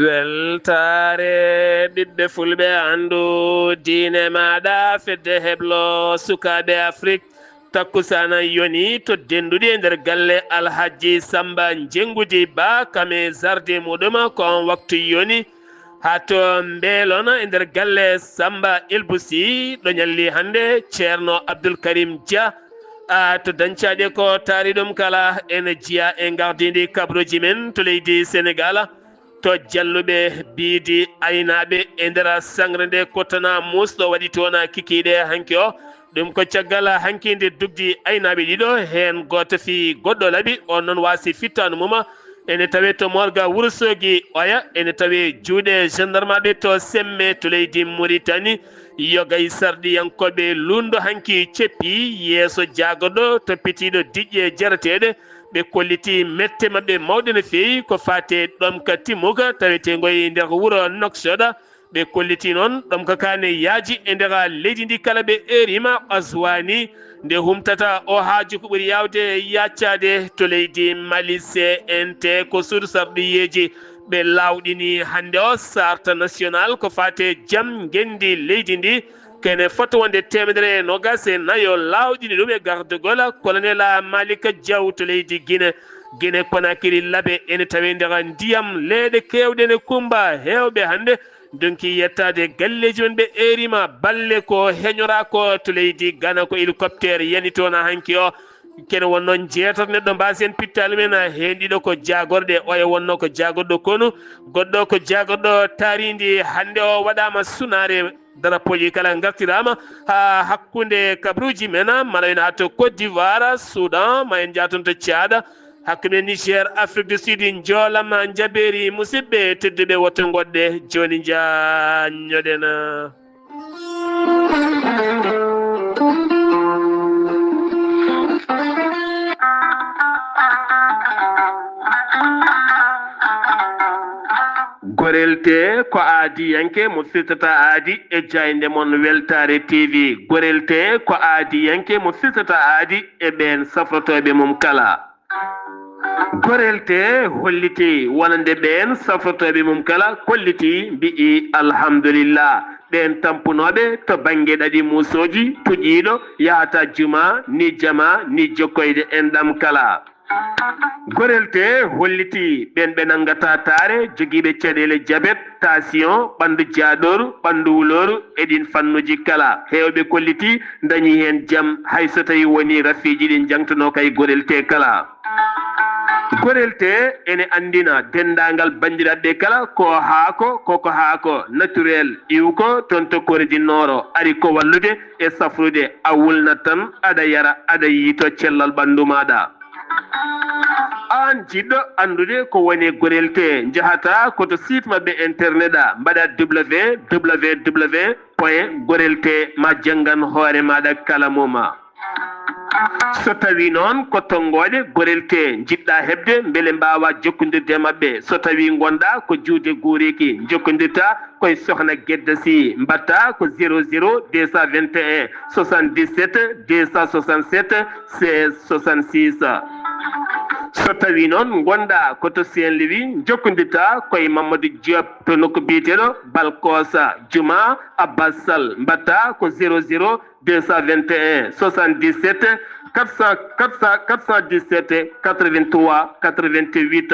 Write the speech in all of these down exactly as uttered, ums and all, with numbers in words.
Weltaare ɓiɓɓe fulɓe, anndu diine maaɗa, fedde heblo sukaaɓe Afrik. Takkusaana yoni to Denduɗi e nder galle Alhaji Samba Njengudi Ba, kam e zarde muɗum ko on waktu yoni. Haa to Mbeelon e nder galle Samba Elbusi, ɗo ñalli hannde Ceerno Abdul Karim Dia. A to dañcaaɗe ko taari ɗum kala, ene jeyaa e ngardiindi kabrooji men to leydi Senegaal. To jalluɓe biidi aynaaɓe e nder saŋre nde Kotona Muus ɗo waɗi toon kikiiɗe hanki o. Ɗum ko caggal hanki nde dugdi aynaaɓe ɗiɗo, heen gooto fii goɗɗo laɓi, on noon waasi fittaandu mum. Ene tawee to morga Wursogi oya, ene tawee juuɗe gendarmaaɓe to Semme to leydi Muritani. Yogay sarɗiyankooɓe luulndo hanki ceppi yeeso jaagorɗo toppitiiɗo diƴƴe jarateeɗe. Ɓe kolliti mette maɓɓe mawɗe no feewi ko faati e ɗomka timmuka taweteengo e nder wuro Nouakchott. Ɓe kolliti noon ɗomka kaa ne yaaji e nder leydi ndi kala. Ɓe eerima Qazwani nde humtata o haaju ko ɓuri yaawde yaccaade to leydi Mali. C N T ko suudu sarɗiyeeji ɓe laawɗini hannde o sarta national ko faati e jam ngenndi leydi ndi. Kene fota wonde teemedere e noogas e nayo laawɗini ɗum e gardagol Kolonel Malick Diaw to leydi Gine. Gine Konakiri labe ene tawee nder ndiyam, leeɗe keewɗe ne kumba heewɓe hannde. Ndonki yettaade galleeji men ɓe eerima balle ko heñoraa ko to leydi Gana ko hélicoptère yani toon hanki o. Kene wonnoo jeetato neɗɗo mbaasi en pittaali men heen ɗiɗo ko jaagorɗe, oya wonnoo ko jaagorɗo konu, goɗɗo ko jaagorɗo taariindi. Hannde o waɗaama sunaare. Darapooji kala ngartiraama haa hakkunde kabaruuji men, mala en haa to Côte d'Ivoire, Soudan, ma en njaa toon to Tchad, hakkunde Niger, Afrique du Sud, njoolam njabeeri. Musidɓe tedduɓe, woto ngoɗɗe jooni, njaanñoɗen. Gorel tee ko aadiyanke mo firtata aadi e jaaynde mon Weltaare T V. Gorel tee ko aadiyanke mo firtata aadi e ɓeen safrotooɓe mum kala. Gorel tee hollitii wonande ɓeen safrotooɓe mum kala, kollitii mbi'i alhamdulillah. Ɓeen tampunooɓe to bannge ɗaɗi muusooji, tuƴiiɗo yahata juma, ni jama, ni jokkoyde enɗam kala. Gorel tee hollitii ɓeen ɓe nanngataa taare, jogiiɓe caɗeele jabet, taasiyoŋ, ɓanndu jaaɗooru, ɓanndu wulooru e ɗiin fannuuji kala. Heewɓe kollitii ndañii heen jam, hay so tawii wonii rafiiji ɗi njaŋtunoo kay gorel tee kala. Gorel tee ene anndina denndaangal banndiraaɓe kala ko haako, koko haako, naturel, iwko, toon to Kore du Nord, ari ko wallude e safrude, a wulnat tan, aɗa yara, aɗa yiytoo cellal ɓanndu maaɗa. Aan jiɗɗo anndude ko woni Gorel tee, njahata ko to site maɓɓe internet a, mbaɗa W W W point gorel tee ma janngan hoore maaɗa kala moma. So tawii noon ko tonngooɗe Gorel tee njiɗɗa heɓde mbele mbaawa jokkondirde e maɓɓe, so tawii ngonɗa ko juude guuriki, njokkondirta koye Sokhna Gedda Sy, mbaɗta ko zéro zéro deux cent vingt et un soixante-dix-sept deux cent soixante-sept seize soixante-six. So tawii noon ngonɗa ko to Saint-Louis, njokkondirta koye Mamadou Diop to nokku biyeteeɗo Balkosa, Juma Abbas Sall, mbaɗta ko zéro zéro deux cent vingt et un soixante-dix-sept quatre cent, quatre cent, quatre cent dix-sept quatre-vingt-trois quatre-vingt-huit.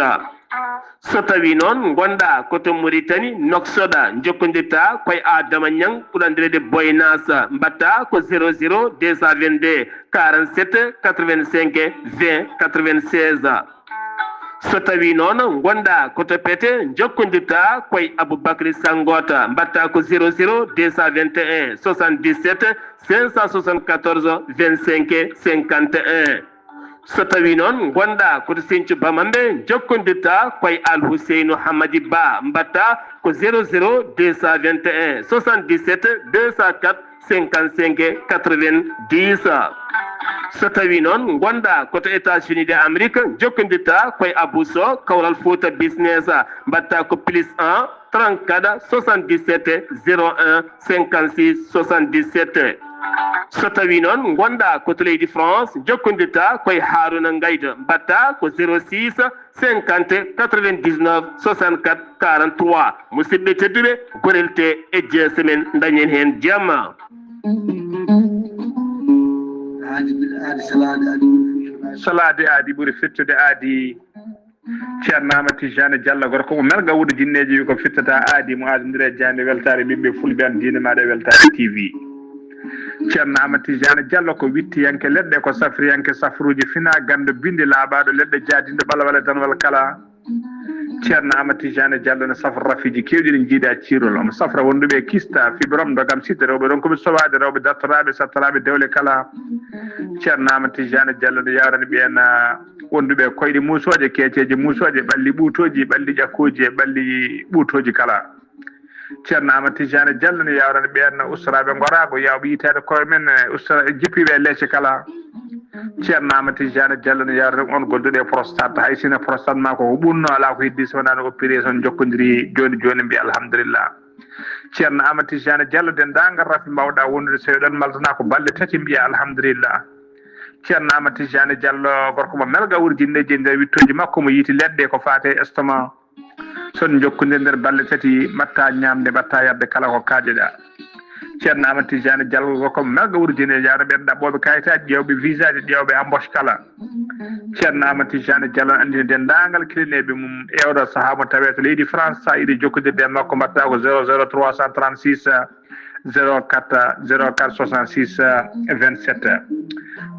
So tawii noon ngonɗa ko to Mauritanie, Nouakchott, njokkondirta koye Adama Niang, ɓurɗo anndireede Boy Nas, mbaɗta ko zéro zéro deux cent vingt-deux quarante-sept quatre-vingt-cinq vingt quatre-vingt-seize. So tawii noon ngonɗa ko to Pete, njokkondirta koye Aboubacry Sangota, mbaɗta ko zéro zéro deux cent vingt et un soixante-dix-sept cinq cent soixante-quatorze vingt-cinq cinquante et un. So tawii noon ngonɗa ko to Sinthiou Bamambé, njokkondirta koye Al Huseynou Hamadi Ba, mbaɗta ko zéro zéro deux cent vingt et un soixante-dix-sept deux cent quatre cinquante-cinq quatre-vingt-dix. So tawii noon ngonɗa ko to États-Unis de Amérique, njokkondirta koye Abou Sow, Kawral Fouta Business, mbaɗta ko plus un trente-quatre soixante-dix-sept zéro un cinquante-six soixante-dix-sept. So tawi noon ngonɗa ko to leydi France, jokkondirta koye Haruna Ngaydo, mbaɗta ko zéro six cinquante quatre-vingt-dix-neuf soixante-quatre quarante-trois. Musidɓe tedduɓe, gorelte e jeese men, dañen heen jamma. Aadi, aadi, salaade aadi ɓuri fettude. Salaade aadi ɓuri fettude aadi. Ceerno Amadou Tidiane Diallo, gorko mo Melga Wuuro Jinneeji, wi ko fittata aadi mo aadondire e jaaynde weltaare ɓiɓɓe fulɓe, an diine maaɗa e weltaare T V. Ceerno Amadou Tidiane Diallo ko wittiyanke leɗɗe, ko safriyanke safruuji fina, ganndo binndi laaɓaaɗo leɗɗe, jaadinɗo ɓalwal e danwal kala. Ceerno Amadou Tidiane Diallo ne safra rafiiji keewɗi ɗi njiidaa ciirol. Omo safra wonduɓe e kista, fibrom, ndogam, sitte, rewɓe ronkuɓe sowaade, rewɓe dartoraaɓe, sattoraaɓe dewle kala. Ceerno Amadou Tidiane Diallo ne yawrani ɓeen, ah, wonduɓe e koyɗe muusooje, keeceeje muusooje, ɓalli ɓuutooji, ɓalli ƴakkooji e ɓalli ɓuutooji kala. Ceerno Amadou Tidiane Diallo ne yawrani ɓeen ustoraaɓe ngoraago, yawɓe yitaade koye men, eh, ustora-, jippiiɓe e leece kala. Ceerno Amadou Tidiane Diallo ne yawrani on gonduɗo e prostate. Hay sinno prostate ma ko, ko ɓunno, alaa ko heddi so wonaa no opération jokkondiri jooni jooni, mbiya alhamdulillah. Ceerno Amadou Tidiane Diallo, denndaangal rafi mbawɗa wondude, so eɗon maltana ko balɗe tati, mbiya alhamdulillah. Ceerno Amadou Tidiane Diallo, gorko mo Melga Wuuro Jinneeji, e nder wittooji makko mo yiiti leɗɗe ko faate e estomac. So en njokkondirii nder balɗe tati, mbaɗta ñaamde, mbaɗta yarde kala ko kaajeɗa. Ceerno Amadou Tidiane Diallo, gorko mo Melga Wuuro Jinneeji, yawrani ɓeen ɗaɓɓooɓe kayitaaji, ƴeewɓe visaaji, ƴeewɓe embauche kala. Ceerno Amadou Tidiane Diallo anndini denndaangal kilineeɓe mum e oɗo sahaa mo tawee to leydi France. So a yiɗi jokkondirde e makko, mbaɗta ko zéro zéro trois cent trente-six zéro quatre zéro quatre soixante-six vingt-sept.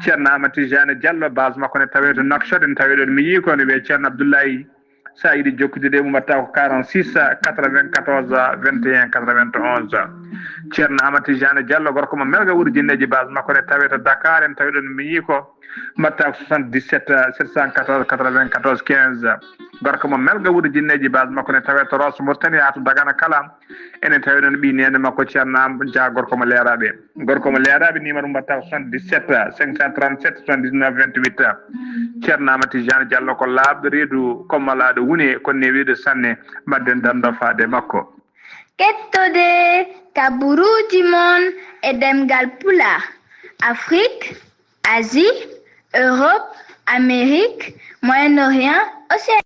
Ceerno Amadou Tidiane Diallo, base makko ne tawee to Nouakchott, en tawi ɗon mi yii ko ne wiyee Ceerno Abdoulaye. So a yiɗi jokkondirde e mum, mbaɗta ko quarante-six quatre-vingt-quatorze vingt et un quatre-vingt-onze. Ceerno Amadou Tidiane Diallo, gorko mo Melga Wuuro Jinneeji, base makko ne tawee to Dakar, en tawi ɗon mi yii ko, mbaɗta ko soixante-dix-sept sept cent quatorze quatre-vingt-quatorze quinze. Gorko mo Melga Wuuro Jinneeji, base makko ne tawee to Rosso Mauritanie, haa to Dagana kala. Enen tawi ɗon ɓii neene makko Ceerno Am Dia, gorko mo Leeraaɓe. Gorko mo Leeraaɓe, numéro mum mbaɗta ko soixante-dix-sept cinq cent trente-sept soixante-dix-neuf vingt-huit. Ceerno Amadou Tidiane Diallo ko laaɓɗo reedu, ko malaaɗo wune, ko newiiɗo sanne. Mbaɗden dando faade makko. Kettode kaburuuji mon e ɗemngal Pulaar, Afrique, Asie, Europe, Amérique, Moyen-Orient, Océanie.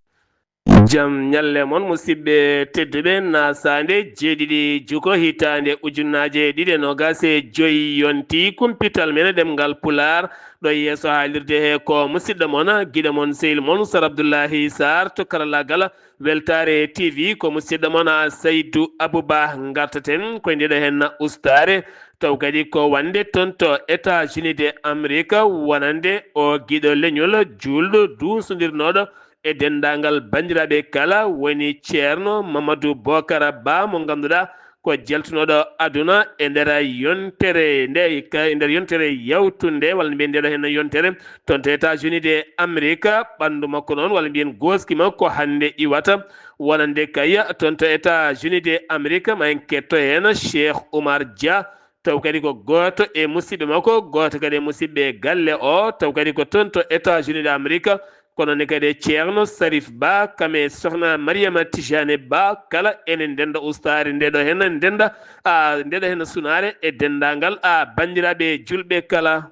Jam ñalle mon, musidɓe tedduɓe, nasaande jeeɗiɗi juko hitaande ujunnaaje ɗiɗi e noogaas e joy yonti kumpital men e ɗemngal Pulaar. Ɗo yeeso haalirde he ko musidɗo mon, giɗo mon, sehil mon, Sar Abdullahi Sarr to karallaagal Weltaare T V, ko musidɗo mon Saydu Abuba. Ngartaten ko e ndeɗo hen ustaare, taw kadi ko wonande toon to États-Unis de Amérique, wonande o giɗo leñol, juulɗo, duusondirnooɗo e denndaangal banndiraaɓe kala, woni Ceerno Mamadou Bokara Ba, mo ngannduɗaa ko jaltunooɗo aduna e nder yontere nde, ka-, e nder yontere yawtunde, walla mbiyen ndeɗo hen yontere, toon to États-Unis de Amérique. Ɓanndu makko noon, walla mbiyen gooski makko, hannde iwata wonande kay toon to États-Unis de Amérique. Ma en ketto heen Cheikh Oumar Dia, taw kadi ko gooto e musidɓe makko, gooto kadi e musidɓe galle o, taw kadi ko toon to États-Unis de Amérique. Kono ne kadi e Ceerno Sarif Ba, kam e Sohna Mariama Tijane Ba, kala ene ndenda ustaare ndeɗo hen, ndenda, a, ndeɗo hen sunaare e denndaangal, a, banndiraaɓe julɓe kala.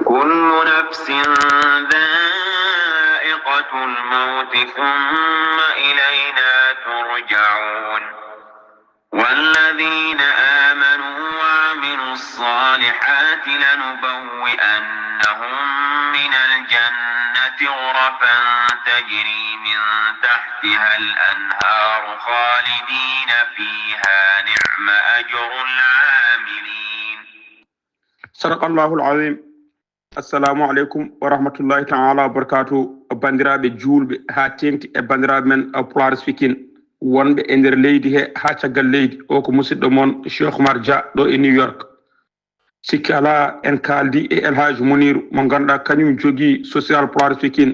كل نفس ذائقة الموت ثم إلينا ترجعون. والذين آمنوا وعملوا الصالحات لنبوئنهم من الجنة غرفا تجري من تحتها الأنهار خالدين فيها نعم أجر العاملين. Sadaqallahul azim. Assalamu aleykum wa rahmatullahi ta'ala wa barakatuh. Banndiraaɓe juulɓe haa teeŋti e banndiraaɓe men, uh, Pulaar Speaking, wonɓe e nder leydi he haa caggal leydi. O ko musidɗo mon Cheikh Oumar Dia ɗo e New York. Sikki alaa, en kaaldi e El Hadj Muniru, mo ngannduɗaa kañum jogii social Pulaar Speaking.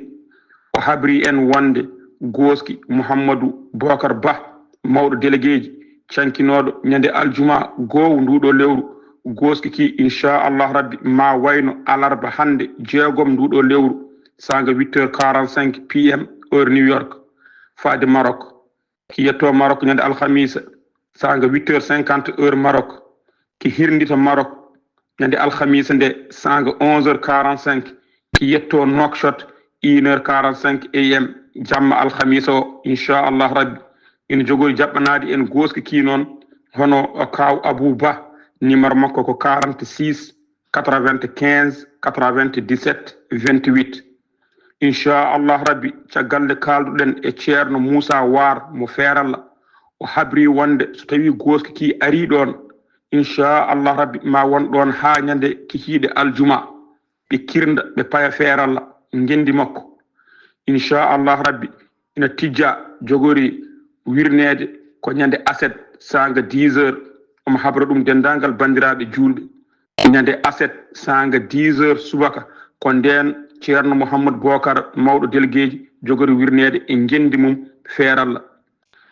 O habri en wonde gooski Mouhamadou Bocar Ba, mawɗo déléguéji, cankinooɗo ñande aljuma goowo nduɗo lewru. Gooski ki, inchallah rabbi, ma wayno alarba hannde, jeegom nduɗo lewru, sanga huit heures quarante-cinq P M, heure New York, faade Maroc. ki yetto Maroc ñande alhamisa, saanga huit heures cinquante heure Maroc, ki hirndita Maroc ñande alhamisa nde saanga onze heures quarante-cinq, ki yetto Nouakchott une heure quarante-cinq A M jamma alhamisa o, inchallah rabbi. Ina jogori jaɓɓanaade en gooski ki noon, hono Kaaw Abou Ba, numéro makko ko quarante-six quatre-vingt-quinze quatre-vingt-dix-sept vingt-huit. Inchallah rabbi, caggal nde kaalduɗen e Ceerno Moussa Waar mo Feeralla, o habri wonde so tawi gooski ki ari ɗoon, inchallah rabbi, ma won ɗoon haa ñande kikiiɗe aljuma. Ɓe kirnda, ɓe paya Feeralla ngenndi makko. Inchallah rabbi, ina tijja, jogori wirneede ko ñande aset saanga dix heures. Omo habra ɗum denndaangal banndiraaɓe juulɓe. Ñande aset saanga dix heures subaka, ko ndeen Ceerno Mouhammad Bokar, mawɗo déléguéji, jogori wirneede e ngenndi mum Feeralla.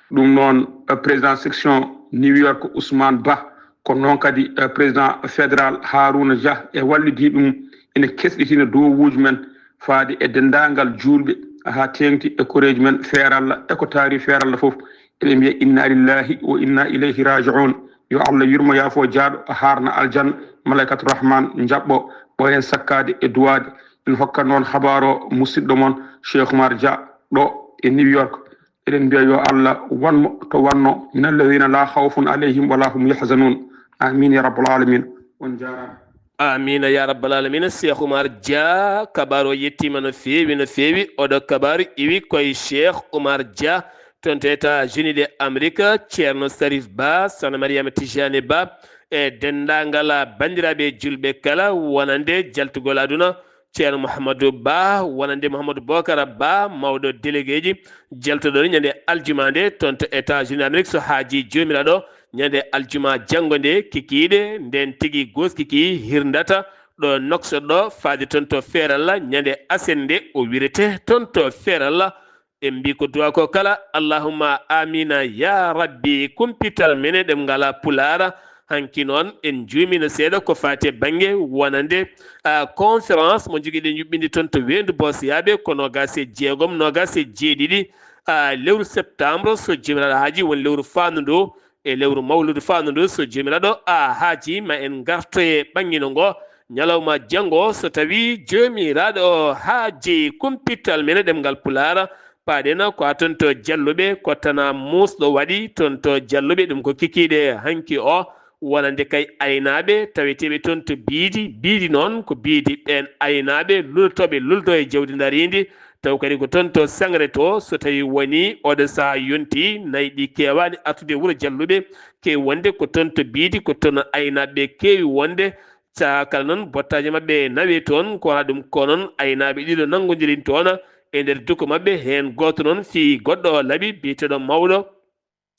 Ɗum noon, eh, président section New York Ousmane Ba, ko noon kadi, eh, président fédéral Harouna Dia e wallidi ɗum, ina kesɗitina dowuuji men faade e denndaangal juulɓe haa teeŋti e koreeji men Feeralla e ko taari Feeralla fof. Eɗen mbiya inna lillahi wa inna ilayhi raji'un. Yo Allah yurmo yaafo jaaɗo, haarna aljanna, malaikatu rahman njaɓɓo, ɓooyen sakkaade e duwaade. En hokkat noon habaaro musidɗo mon Cheikh Oumar Dia ɗo e New York. Eɗen mbiya yo Allah wanmo to wanno, min alladhina la khawfun alayhim wa la hum yahzanun. Amin ya rabbal alamin. On jaaraama. Amina ya rabbal alamina. Cheikh Oumar Dia, kabaru o yettiima no feewi, no feewi. Oɗo kabaru iwi koye Cheikh Oumar Dia, toon to États-Unis de Amérique, Ceerno Sarif Ba, Sohna Mariama Tijani Ba, e denndaangal banndiraaɓe juulɓe kala, wonande jaltugol aduna, Ceerno Mouhamadou Ba, wonande Mouhamadou Bokara Ba, mawɗo déléguéji, jaltuɗo ñande aljuma nde toon to États-Unis Amérique, so haaji Joomiraaɗo, ñande aljuma janngo nde kikiiɗe, ndeen tigi gooski ki hirndata ɗo Nouakchott ɗo, faade toon to Feeralla, ñande aset nde o wirete toon to Feeralla. En mbi ko duwa ko kala, allahumma amina ya rabbi, kumpital men e ɗemngal Pulaar. Hanki noon en njuumino seeɗa ko faati e bannge wonande, ah, conférence mo njogiɗen yuɓɓinde toon to Weendu Boosiyaaɓe, ko noogaas e jeegom, noogaas e jeeɗiɗi, ah, lewru septembre, so Joomiraaɗo haaji, woni lewru faandu ndu, e lewru mawludu faandu ndu, so Joomiraaɗo, ah, haaji, ma en ngartoye ɓanngino ngo ñalawma janngo, so tawi Joomiraaɗo haaji kumpital men e ɗemngal Pulaar. Paaɗen ko haa toon to Jalluɓe, ko tana muusɗo waɗi toon to Jalluɓe, ɗum ko kikiiɗe hanki o, wonande kay aynaaɓe taweteeɓe toon to Biidi. Biidi noon ko Biidi ɓeen aynaaɓe lulotooɓe luldo e jawdi ndariindi, taw kadi ko toon to Sangre to, so tawi woni oɗo sahaa yonti, nayi ɗi keewaani artude wuro Jalluɓe, keewi wonde ko toon to Biidi, ko toon aynaaɓe keewi wonde. Sahaa kala noon, bottaaji maɓɓe nawe toon, ko wona ɗum ko noon aynaaɓe ɗiɗo nanngondirin toon e nder duko maɓɓe, heen gooto noon fii goɗɗo o laɓi, biyeteeɗo mawɗo,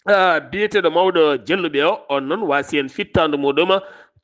ah, biyeteeɗo mawɗo Jalluɓe o, on noon waasi heen fittaandu muɗum,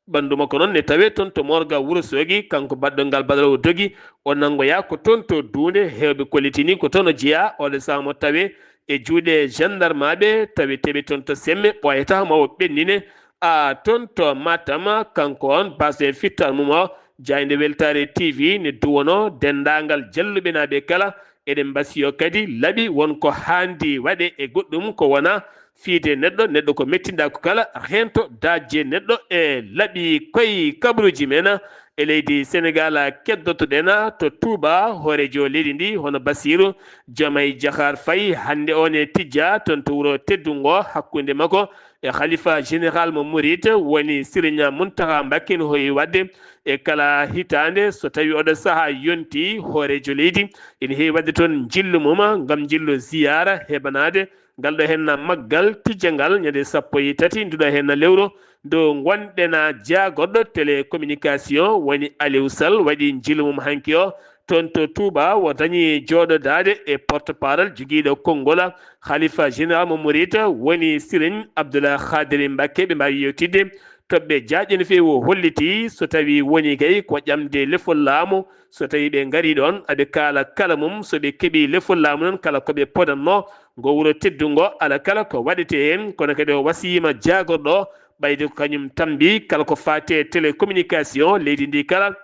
ɓanndu makko noon ne tawee toon to Morga Wuro Soogi, kanko baɗɗo ngal badal o dogi, o nanngoyaa ko toon to Duunde, heewɓe kollitini ko toon o jeyaa, oɗo sahaa mo tawee e juuɗe gendarmaaɓe, taweteeɓe toon to Semme, ɓooyataa ma o ɓennine, a toon to Matam, kanko on basɗo e fittal mum o, jaaynde Weltaare T V ne duwono denndaangal Jalluɓenaaɓe kala. Eɗen mbasiyo kadi laɓi won ko haandi waɗe e goɗɗum ko wona fiide neɗɗo, neɗɗo ko mettinɗaa ko kala, heen to daajje neɗɗo e laɓi koye kabaruuji men. E leydi Senegaal, keddotoɗen to Tuuba, hooreejo leydi ndi, hono Basiiru Jomay Jahaar Fay, hannde o ne tijja toon to wuro teddungo hakkunde makko e Khalifa Général mo Murit, woni Siriñ Muntaha Mbakke, no hoyi waɗde e kala hitaande, so tawi oɗo sahaa yonti, hooreejo leydi ene heewi waɗde toon njillu mum, ngam njillu ziyaara heɓanaade ngal ɗo henna maggal tijjangal ñande sappo e tati nduɗo henna lewru ndu ngonɗen a. Jaagorɗo télécommunication woni Aliou Sall waɗi njillu mum hanki o toon to Touba, o dañi jooɗodaade e porte-parole jogiiɗo konngol Khalifa Général mo Murit, woni Siriñ Abdoulaye Khadiri Mbakke. Ɓe mbaawi yewtidde toɓɓe jaajɗe no feewi. O holliti so tawi woni kay ko ƴamde lefol laamu, so tawi ɓe ngari ɗoon, aɓe kaala kala mum, so ɓe keɓi lefol laamu noon, kala ko ɓe podanno ngo wuro teddungo, ala kala ko waɗete heen. Kono kadi o wasiyima jaagorɗo o, ɓayde ko kañum tambi kala ko faati e télécommunication leydi ndi kala,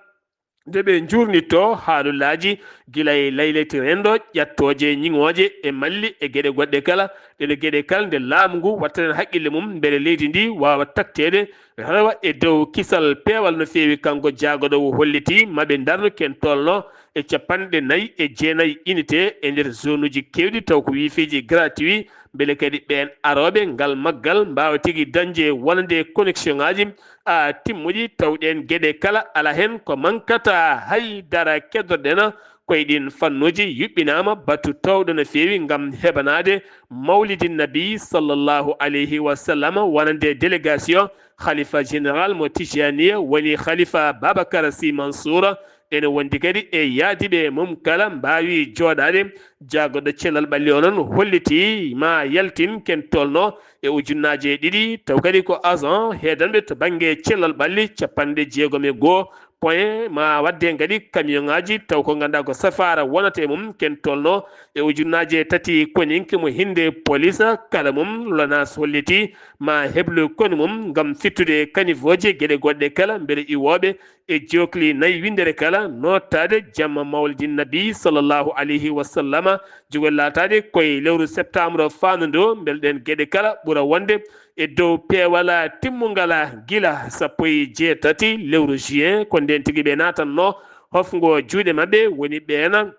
nde ɓe njuurnitto haalulaaji gila e laylete renndo, ƴattooje ñiŋooje e malli e geɗe goɗɗe kala, Ɗee geɗe kala nde laamu ngu wattaten haqqille mum mbele leydi ndi waawa takteede rewa e dow kisal peewal no feewi. Kanko jaagoɗo o holliti maɓe ndarnu ken tolno e capanɗe nayi e jeenayi unité e nder zone uji keewɗi taw ko wifiiji gratuit mbele kadi ɓeen arooɓe ngal maggal mbaawa tigi dañde wonande connexion aji a timmuɗi taw ɗeen geɗe kala ala heen ko mankata hay dara keddorɗen koye ɗin fannuuji yuɓɓinaama batu toowɗo no feewi ngam heɓanaade mawlidi nabi sallallahu alayhi wa sallam wonande délégation khalifa général mo tijaniya woni khalifa babakar si mansour ene wondi kadi e yaadiɓe mum kala mbaawi jooɗaade. Jaagoɗo cellal ɓalli o noon holliti ma yaltin ken tolno e ujunnaaje ɗiɗi taw kadi ko agent heedanɓe to bannge cellal ɓalli capanɗe jeegom e goo point ma wadde kadi camion ngaji taw ko ngannduɗaa ko safaara wonata e mum ken tolno e ujunnaaje tati koninke mo hinde police kala mum lonas holliti ma heblu koni mum ngam fittude kanifooje geɗe goɗɗe kala mbele iwooɓe e jokli nayi winndere kala nottaade jamma mawlidi nabi sallallahu alayhi wa sallama jogol laataade koye lewru septembre faandu ndu mbele ɗeen geɗe kala ɓura wonde e dow peewal timmungal gila sappo e jeetati lewru juin ko ndeen tigi ɓe naatanno hofngo juuɗe maɓɓe woni ɓeena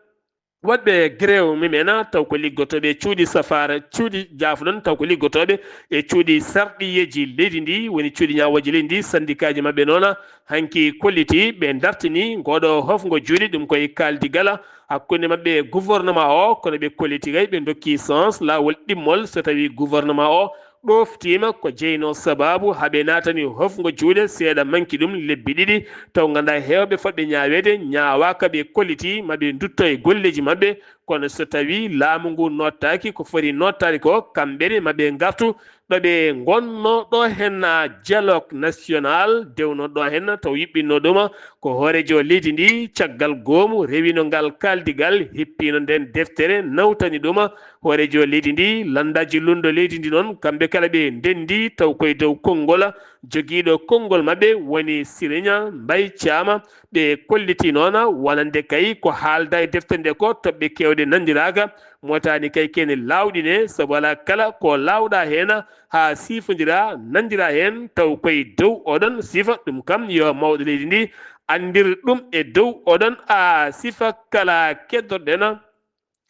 waɗɓe grève mumen taw ko liggotooɓe cuuɗi safaara cuuɗi jaafuɗon taw ko liggotooɓe e cuuɗi sarɗiyeeji leydi ndi woni cuuɗi ñaawooji leydi ndi sandikaaji maɓɓe noona hanki kolliti ɓe dartini ngoɗo hofngo juuɗe ɗum koye kaaldigal hakkunde maɓɓe e gouvernement o kono ɓe kolliti kay ɓe dokki sens laawol ɗimmol so tawi gouvernement o ɗoftiima ko jeynoo sabaabu haa ɓe naatani hofngo juuɗe seeɗa manki ɗum lebbi ɗiɗi taw ngannduɗaa heewɓe fotɓe ñaaweede ñaawaaka ɓe kolliti ma ɓe ndutto e golleeji maɓɓe kono so tawii laamu ngu nottaaki ko foti nottaade ko kamɓe ne ma ɓe ngartu ɗo ɓe ngonnoo ɗo heen dialogue national dewnoo ɗo heen taw yuɓɓinnoo ɗum ko hooreejo leydi ndi caggal goomu rewino ngal kaaldigal hippiino nden deftere nawtani ɗum hooreejo leydi ndi lanndaaji lunndo leydi ndi noon kamɓe kala ɓe ndenndi taw koye dow konngol jogiiɗo konngol maɓɓe woni siriña mbay caama ɓe kolliti noon wonande kay ko haalda e deftere nde ko toɓɓe keewɗe nanndiraaka motaani kay kene laawɗine sabu alaa kala ko laawɗa heen haa siifondira nanndira heen taw koye dow oɗon sifa ɗum kam yo mawɗo leydi ndi anndir ɗum e dow oɗon a sifa kala keddorɗen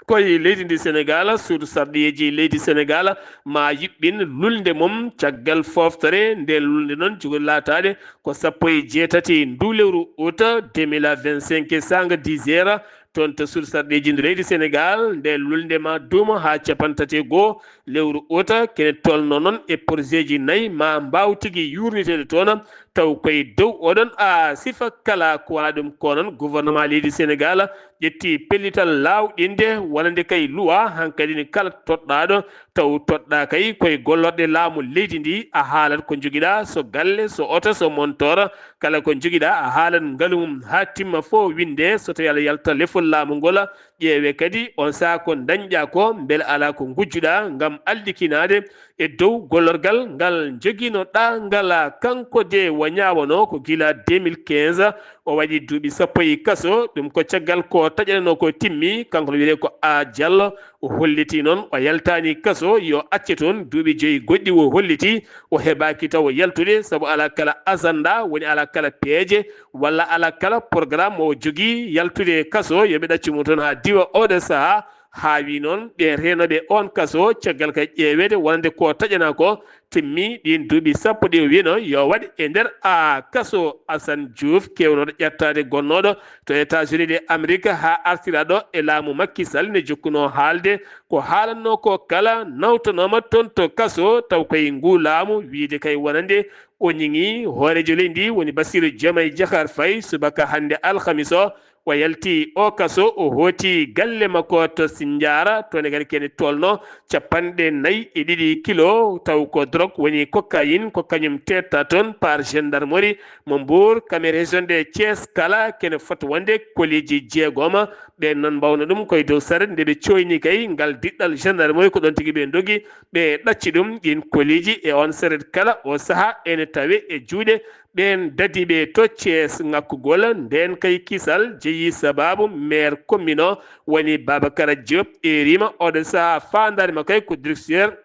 koye leydi ndi Senegal suudu sarɗiyeeji leydi Senegal ma yuɓɓin lulnde mum caggal fooftere nde lulnde noon jogori laataade ko sappo e jeetati ndu lewru août deux mille vingt-cinq sanga dix heures toon to suudu sarɗiyeeji ndu leydi Senegal nde lulnde ma duuma haa capanɗe tati e goo lewru août kene tolno noon e projet ji nayi ma mbaaw tigi yuurniteede toon taw koye dow oɗon a sifa kala ko wona ɗum ko noon gouvernement leydi Senegal ƴetti pellital laawɗinde wonande kay luwa hankadi ne kala toɗɗaaɗo taw toɗɗaa kay koye gollorɗe laamu leydi ndi a haalat ko njogiɗaa so galle so oto so montor kala ko njogiɗaa a haalat ngalu mum haa timma fof winde so tawi aɗa yalta lefol laamu ngol ƴeewe kadi on saha ko dañƴa ko mbele alaa ko ngujjuɗaa ngam aldikinaade e dow gollorgal ngal jogiino ɗaa ngal kanko de wo ñaawano ko gila deux mille quinze o waɗi duuɓi sappo e kaso ɗum ko caggal ko taƴanano ko timmi kanko no wiyetee ko a diallo o holliti noon o yaltaani kaso yo acce toon duuɓi joyi goɗɗi o holliti o heɓaaki taw yaltude sabu alaa kala agenda woni alaa kala peeje walla alaa kala programme mo o jogii yaltude kaso yo ɓe ɗaccu mo toon haa diwa oɗo sahaa Haa wi noon ɓeen reenooɓe oon kaso caggal kay ƴeeweede wonande ko taƴanaa ko timmi ɗiin duuɓi sappo ɗi o wino yo waɗ e nder a kaso Asan Juuf keewnooɗo ƴettaade gonnooɗo to Etats-Unis de Amerik haa artira ɗo e laamu Makki Sal ne jokkunoo haalde ko haalannoo ko kala nawtanooma toon to kaso taw koye nguu laamu wiyde kay wonande o ñiŋii hooreejo leydi ndi woni Basiiru Jomay Jahaar Fay subaka hannde alhamis o O yalti o kaso, o hooti galle makko to Sinjaara, toon e kadi kene tolno capanɗe nayi e ɗiɗi kilo, taw ko drogue woni cocaïne, ko kañum teetta toon par gendarmerie mo Mbour, kame région de Thiès kala kene foti wonde koliiji jeegoma. Ɓeen noon mbawno ɗum koye dow saret nde ɓe cooyni kay ngal diɗɗal gendarmerie ko ɗoon tigi ɓe ndogi, ɓe ɗacci ɗum ɗiin koliiji e oon saret kala o saha ene tawe e juuɗe Ɓeen dadiiɓe to Thiès ŋakkugol ndeen kay kisal jeyi sabaabu maire commune o woni Babacar Diop, eerima oɗo sahaa faandaare makko kay ko directeur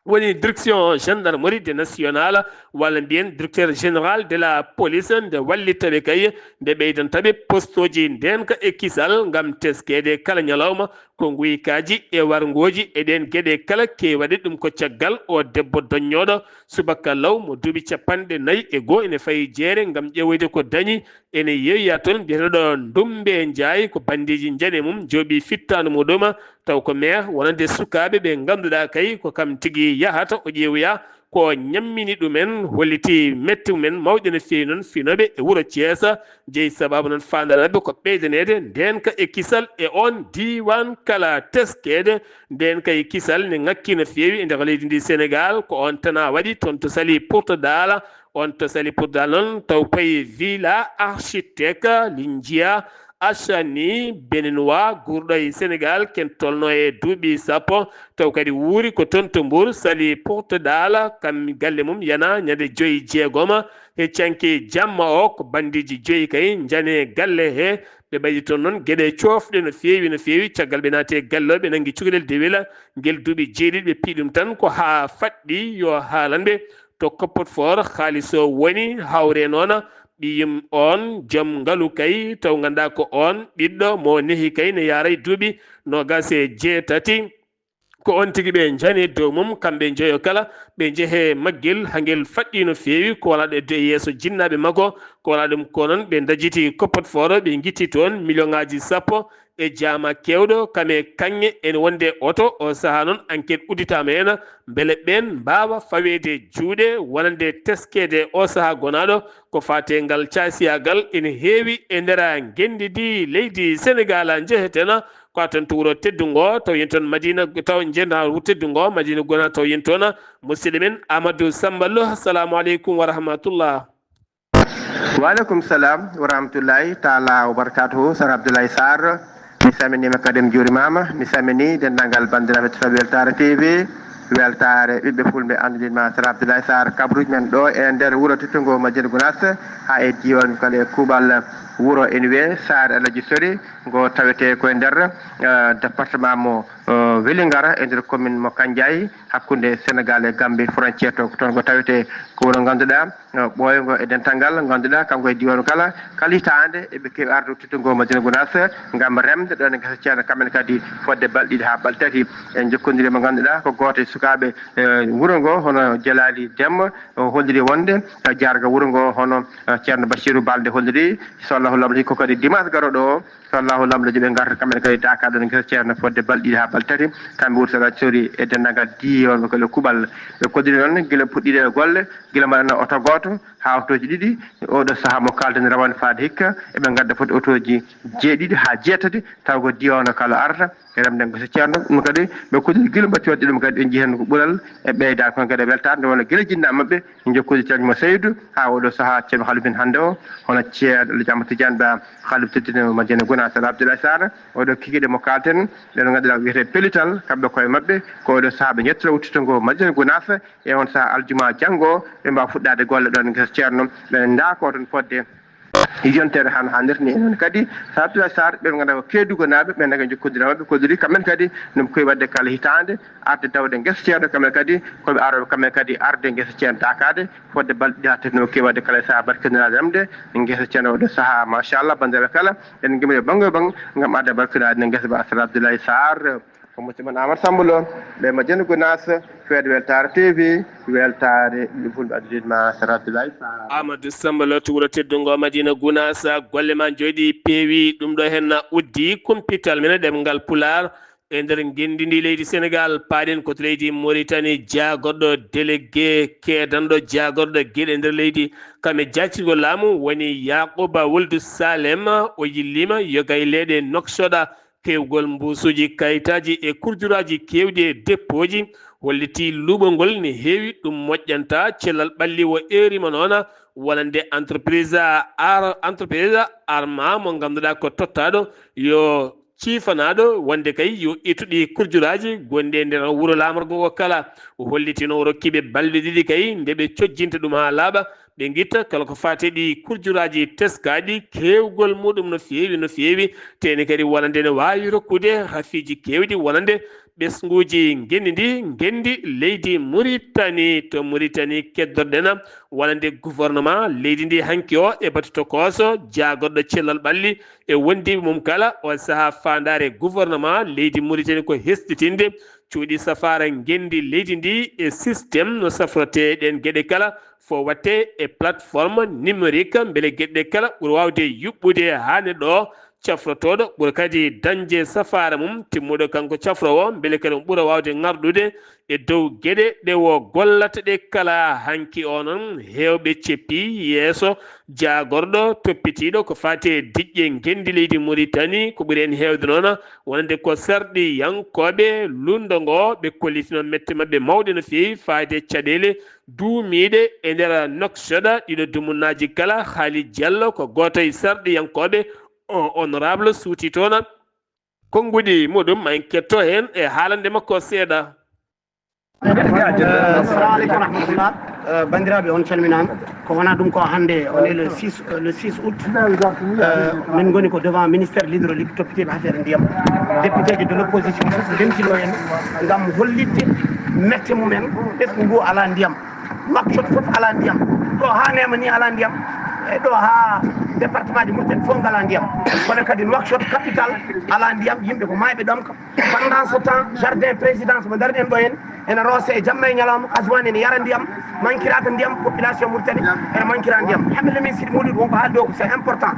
woni direction gendarmerie de nationale walla mbiyen directeur général de la police nde wallitaɓe kay nde ɓeydantaɓe postooji ndeenka e kisal ngam teskeede kala ñalawma ko nguykaaji e warngooji e ɗeen geɗe kala kewaɗe. Ɗum ko caggal o debbo doññooɗo subaka law mo duuɓi capanɗe nayi e goo ene fayi jeere ngam ƴeewoyde ko dañi. Ene yeeya toon biyeteeɗo Ndumbe Njaay ko banndiiji njane mum jooɓi fittaandu muɗum taw ko maire wonande sukaaɓe ɓe ngannduɗaa kay ko kam tigi yahata o ƴeewoya ko ñammini ɗumen, holliti mette mumen mawɗe no feewi noon finooɓe e wuro Thiès. Jeyi sabaabu noon faandaare maɓɓe ko ɓeydaneede ndeenka e kisal e oon diiwaan kala teskeede. Ndeenka e kisal ne ŋakki no feewi e nder leydi ndi Senegaal, ko oon tana waɗi toon to Saly Portudal. Oon to Saly Portudal noon taw payi Villa Architecte Linjia Achani Béninois guurɗo e Senegaal, ken tolno e duuɓi sappo, taw kadi wuuri ko toon to Mbour, Saly Portudal, kam galle mum yana ñande joyi jeegoma he canki jamma o, ko banndiiji joyi kay njane galle he. Ɓe mbaɗi toon noon geɗe coofɗe no feewi, no feewi. Caggal ɓe naati e galle o, ɓe nanngi cukalel dewel ngel duuɓi jeeɗiɗi, ɓe piyi ɗum tan ko haa faɗɗi yo haalan ɓe to coffre-fort haalis o woni, hawre noon ɓiyum oon joom ngalu kay, taw ngannduɗaa ko oon ɓiɗɗo mo nehi kay ne yaaray duuɓi noogaas e jeetati. Ko oon tigi ɓe njani dow mum, kamɓe njoyo kala, ɓe njehe maggel, hangel faɗɗi no feewi, ko wala ɗo e yeeso jinnaaɓe makko, ko wala ɗum ko noon ɓe ndajiti coffre-fort, ɓe ngitti toon millionnaaji sappo e jaama keewɗo, kam e kaŋŋe ene wonde oto. O sahaa noon enquête udditaama heen, mbele ɓeen mbaawa faweede juuɗe, wonande teskeede o sahaa gonaaɗo ko faati e ngal caasiyaagal ene heewi e nder ngenndi ndi leydi Senegaal. Njeheten ko toon to wuro teddungo, taw yen toon Madina, taw njeena wuro teddungo, Madina Gona, taw yen toon musidɗo men Amadou Samba Lo. Assalamu aleykum wa rahmatullah. Wa aleykum salam wa rahmatullahi taala wa barakatuhu. Sar Abdoulaye Sarr, mi salminiima kadi, mi juurimaama. Mi salmini denndaangal banndiraaɓe to Weltaare T V, Weltaare ɓiɓɓe Fulɓe, anndude ma Sar Abdoulaye Sarr, kabruuji men ɗo e nder wuro teddungo Madina Gounass, haa e diiwaan kala e kuuɓal wuro ene wiyee Saare Alhaji Sori, ngo tawetee ko e nder, eh, département mo, eh, Vélingara, e nder commune mo Kandiaye, hakkunde Senegaal e Gambie, frontière to, ko toon ko tawetee. Ko wuro ngannduɗaa, eh, ɓooyngo e dental ngal, ngannduɗaa kanko e diiwaan kala, kala hitaande eɓe keewi arde teddungo Madina Gounass ngam remde ɗoon e ngesa ceerno, kamɓe kadi fodde balɗe ɗiɗi haa balɗe tati. En njokkondirii mo ngannduɗaa ko gooto e sukaaɓe, eh, wuro ngo, hono Jelaali Demba, o holliri wonde, eh, jaarga wuro ngo, hono, eh, ceerno Bachirou Balde holliri, so Allahu laaɓi ko kadi dimanche garooɗo o, so Allahu laaɓi ɓe ngarta kamɓe kadi Daaka ɗoon e ngesa ceerno fodde balɗe ɗiɗi haa balɗe tati. Kamɓe wuro Sara Sori e denndaangal diiwaan kala kuuɓal. Ɓe kolliri noon gila puɗɗiiɗe e golle, gila mbaɗana oto gooto haa otooji ɗiɗi. Oɗo sahaa mo kaalden rawane faade hikka, eɓe ngadda foti otooji jeeɗiɗi haa jeetati, taw ko diiwaan o kala arata e remde ngesa ceerno. Ɗum kadi ɓe kolliri gila mbaɗti waɗde ɗum kadi, ɓe njii heen ko ɓural e ɓeydaaka, kono kadi e weltaare nde wonno gila jinnaaɓe maɓɓe, jokkude cañmo Seydou, haa oɗo sahaa ceerno Halifin hannde o, hono ceerno Alhaji Amadou Tidiane Ba, Halif teddino Madina Gounass, Sar Abdoulaye Sarr, oɗo kikiiɗe mo kaalten, ɓe no ngannduɗaa wiyetee pellital, kamɓe koye maɓɓe, ko oɗo sahaa ɓe njettira udditto ngo Madina Gounass, e on sahaa aljuma janngo, ɓe mbaawa fuɗɗaade golle ɗoon ngesa ceerno, ɓe ndaako toon fodde yontere hano hannirta ni. E noon kadi, Sar Abdoulaye Sarr, ɓe ngannduɗaa ko Keedugonaaɓe, ɓe naka jokkondiral maɓɓe, kolliri kamɓe kadi, no ɓe keewi waɗde kala hitaande, arde tawde ngesa ceerno, kamɓe kadi, ko ɓe arooɓe kamɓe kadi arde ngesa ceerno Daakaade, fodde balɗe ɗiɗi haa tati no ɓe keewi waɗde kala sahaa barkiniraade remde ngesa ceerno oɗo sahaa. Machallah, banndiraaɓe kala, en ngimri e bannge e bannge ngam arde barkiniraade ngesa ba Sar Abdoulaye Sarr. Ko musidɗo mon Amadou Samba Lo, ɓe Madina Gounass, feedo Weltaare T V, Weltaare ɓiɓɓe Fulɓe, addude ma Sar Abdoulaye Sarr. Amadou Samba Lo to wuro teddungo Madina Gounass, golle ma njooɗi peewi, ɗum ɗo heen na uddi kumpital men e ɗemngal Pulaar e nder ngenndi ndi leydi Senegaal. Paaɗen ko to leydi Mauritanie, jaagorɗo délégué keedanɗo jaagorɗo geɗe nder leydi, kam e jaacirgol laamu woni Yaquba Wuldu Salem, o yilliima yoga e leyɗe Nouakchott, keewgol mbuusuuji kayitaaji e kurjuraaji keewɗi e deppooji, hollitii luuɓol ngol ne heewi, ɗum moƴƴanta cellal ɓalli. O eeriima noon wonande entreprise ar-, entreprise Arma mo ngannduɗaa ko tottaaɗo yo ciifanaaɗo wonde kay yo ittu ɗi kurjuraaji gonɗi e nder wuro laamorgo ngo kala. O holliti no o rokki ɓe balɗe ɗiɗi kay nde ɓe cojjinta ɗum haa laaɓa, ɓe ngitta kala ko faati ɗi kurjuraaji teskaaɗi keewgol muɗum no feewi no feewi, teni kadi wonande ne waawi rokkude rafiiji keewɗi wonande ɓesnguuji ngenndi ndi, ngenndi leydi Muritani. To Muritani keddorɗen wonande gouvernement leydi ndi hanki o e batu tokooso jaagorɗo cellal ɓalli e wondiiɓe mum kala. O sahaa faandaare gouvernement leydi Muritani ko hesɗitinde cuuɗi safaara ngenndi leydi ndi e système no safrotee ɗeen geɗe kala, fof waɗte e plateforme numérique, mbele geɗe ɗe kala ɓura waawde yuɓɓude haa ne ɗo cafrotooɗo ɓura kadi dañde safaara mum timmuɗo kanko cafroowo, mbele kadi omo ɓura waawde ŋarɗude e dow geɗe ɗe o gollata ɗe kala. Hanki o noon, heewɓe ceppi yeeso jaagorɗo toppitiiɗo ko faati e diƴƴe ngenndi leydi Muritani, ko ɓuri heen heewde noon wonande ko sarɗiyankooɓe luulndo ngo, ɓe kollitino mette maɓɓe mawɗe no feewi faati e caɗeele duumiiɗe e nder Nouakchott. Ɗiɗo dumunnaaji kala, Khalid Diallo ko gooto e sarɗiyankooɓe, o honorable suuti toon konnguɗi muɗum, ma en ketto heen e haalande makko seeɗa. Assalamu aleykum wa rahmatullah. Eh, banndiraaɓe, on calminaama. Ko wonaa ɗum ko hannde, on est le six, eh, le six août. Eh, min ngoni ko devant ministère de l'hydraulique, toppitiiɓe affaire ndiyam. Député ji de l'opposition fof ndentino en ngam hollitde mette mumen, ɓesngu ngu alaa ndiyam. Nouakchott fof alaa ndiyam. Ɗo haa Neema ni alaa ndiyam. E ɗo haa département de Mauritanie fof ngalaa ndiyam. Kono kadi Nouakchott capitale alaa ndiyam, yimɓe ko maayɓe ɗomka. Pendant ce temps, jardin présidence mo ndaruɗen ɗo en, ene roose e jamma e ñalawma, Azwan ene yara ndiyam, mankiraaka ndiyam, population Mauritanie ene mankira ndiyam. Hammet Lamine Sidi Mawlud wonko haaldi o ko c'est important.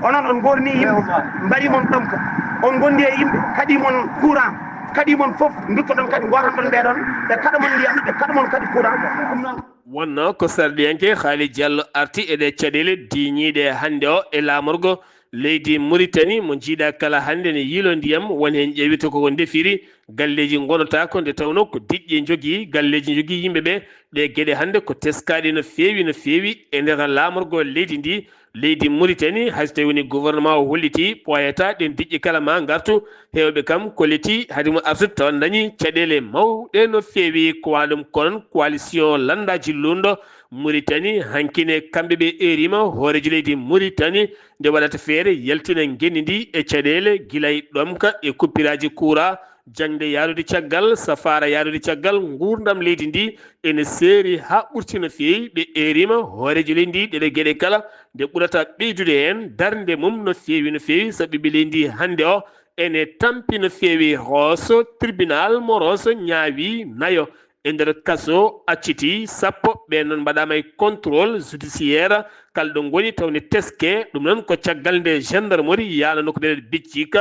Onon on ngorni yimɓe, mbari mon ɗomka, on ngondi e yimɓe, kaɗi mon courant, kaɗi mon fof, nduttoɗon kadi, ngotanɗon ɓeɗon, ɓe kaɗa mon ndiyam, ɓe kaɗa mon kadi courant. Ɗum noon. Wonnoo ko sarɗiyanke Khalid Diallo arti e ɗee caɗeele diiñiiɗe hannde o e laamorgo leydi Muritani, mo njiiɗaa kala hannde ne yiilo ndiyam, won heen ƴeewita koko ndefiri, galleeji ngonotaako nde tawnoo ko diƴƴe njogii, galleeji njogii yimɓe ɓe. Ɗee geɗe hannde ko teskaaɗe no feewi no feewi e nder laamorgo leydi ndi. Leydi Muritani, hay so tawii woni gouvernement o hollitii, ɓooyataa ɗeen diƴƴe kala maa ngartu, heewɓe kam kollitii hade mum artude tawa dañii caɗeele mawɗe no feewi. Ko waɗa ɗum ko noon coalition lanndaaji luulndo Muritani hanki ne kamɓe ɓe eeriima hooreejo leydi Muritani nde waɗata feere yaltina ngenndi ndi e caɗeele gila e ɗomka e kuppiraaji kuuraa, jaŋde yaarude caggal, safaara yaarude caggal, nguurndam leydi ndi ene seeri haa ɓurti no feewi. Ɓe eeriima hooreejo leydi ndi ɗeɗe geɗe kala nde ɓurata ɓeydude heen darnde mum no feewi no feewi, sabu ɓiɓɓe leydi ndi hannde o ene tampi no feewi. Rooso, tribunal mo Rooso ñaawi nayo e nder kaso, acciti sappo, ɓeen noon mbaɗaama e contrôle judiciaire, kala ɗo ngoni taw ne teske. Ɗum noon ko caggal nde gendarmerie yaanano ko nder Bijjik,